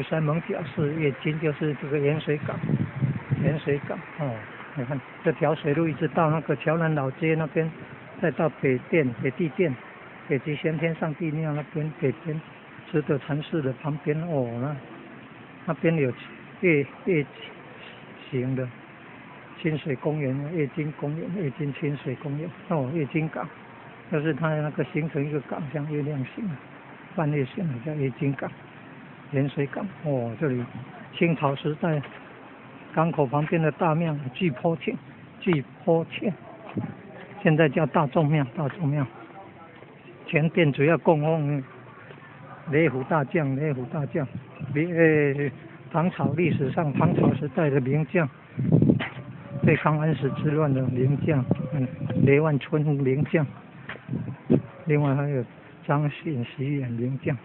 山艋舺是月津，就是這個鹽水港，鹽水港哦。你看這條水路一直到那個橋南老街那邊，再到北店、北帝殿、北極玄天上帝廟那邊，北邊慈德禪寺的旁邊哦，那邊有月月形的清水公園、月津公園、月津清水公園哦，月津港，就是它那個形成一個港，像月亮形、半月形的叫月津港。鹽水港哦，這裡清朝時代港口旁邊的大廟聚波亭，聚波亭，現在叫大眾廟，大眾廟。前殿主要供奉雷虎大將，雷虎大將，唐朝歷史上唐朝時代的名將，對抗安史之亂的名將，雷萬春名將。另外還有張信、徐遠名將。